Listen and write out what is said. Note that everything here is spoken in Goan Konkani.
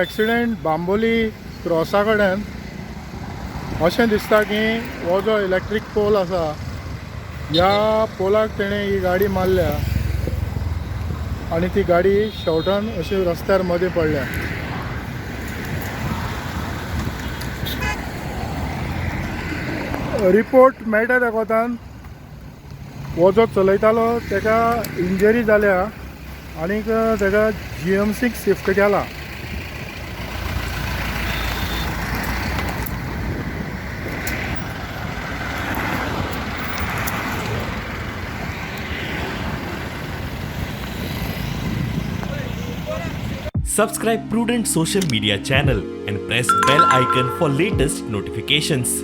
एक्सिडेंट बांबोली क्रॉसा कडेन. अशें दिसता की हो जो इलेक्ट्रीक पोल आसा, ह्या पोलाक तेणें ही गाडी मारल्या आनी ती गाडी शेवटान अशी रस्त्यार मदीं पडल्या. रिपोर्ट मेळटा त्या कोतान हो जो चलयतालो तेका इंजरी जाल्या आनीक तेका जीएमसीक शिफ्ट केला. Subscribe Prudent Social Media channel and press bell icon for latest notifications.